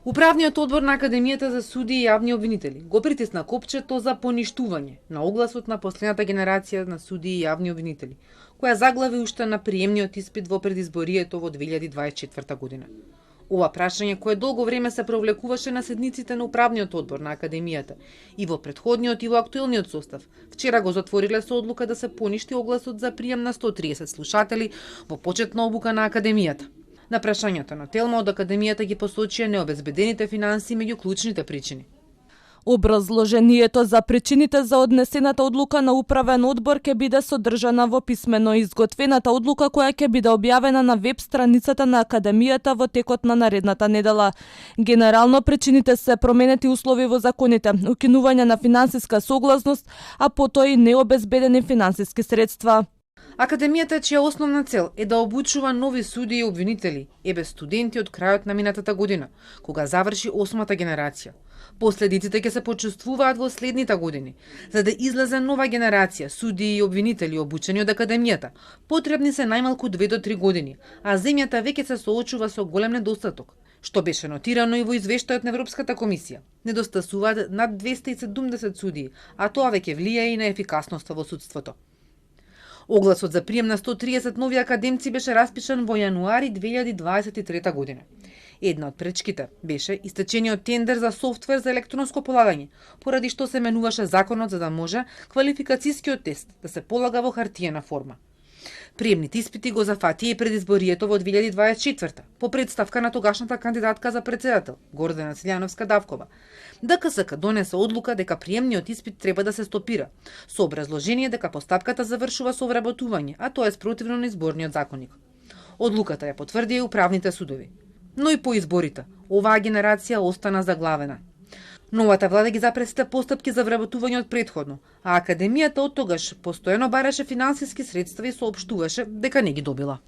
Управниот одбор на Академијата за суди и јавни обвинители го притисна копчето за поништување на огласот на последната генерација на суди и јавни обвинители, која заглави уште на приемниот испит во предизборието во 2024 година. Ова прашање кое долго време се провлекуваше на седниците на управниот одбор на Академијата и во претходниот и во актуелниот состав, вчера го затвориле со одлука да се поништи огласот за прием на 130 слушатели во почетна обука на Академијата. На прашањето на Телма од Академијата ги посочија необезбедените финанси меѓу клучните причини. Образложението за причините за однесената одлука на управен одбор ќе биде содржана во писмено изготвената одлука која ќе биде објавена на веб страницата на Академијата во текот на наредната недела. Генерално причините се променети услови во законите, укинување на финансиска согласност, а потоа и необезбедени финансиски средства. Академијата, чија основна цел е да обучува нови суди и обвинители, е без студенти од крајот на минатата година, кога заврши 8-та генерација. Последиците ќе се почувствуваат во следните години. За да излезе нова генерација суди и обвинители обучени од Академијата, потребни се најмалку 2 до 3 години, а земјата веќе се соочува со голем недостаток, што беше нотирано и во извештајот на Европската комисија. Недостасуваат над 270 судии, а тоа веќе влијае и на ефикасноста во судството. Огласот за прием на 130 нови академци беше распишан во јануари 2023 година. Една од пречките беше истечениот тендер за софтвер за електронско полагање, поради што се менуваше законот за да може квалификацијскиот тест да се полага во хартиена форма. Приемните испити го зафатија и предизборието во 2024 по представка на тогашната кандидатка за председател, Гордана Силјановска-Давкова. ДКСК донесе одлука дека приемниот испит треба да се стопира, со образложение дека постапката завршува со вработување, а тоа е спротивно на изборниот законник. Одлуката ја потврдија и управните судови. Но и по изборите, оваа генерација остана заглавена. Новата влада ги запре сите постапки за вработување од претходно, а Академијата од тогаш постојано бараше финансиски средства и соопштуваше дека не ги добила.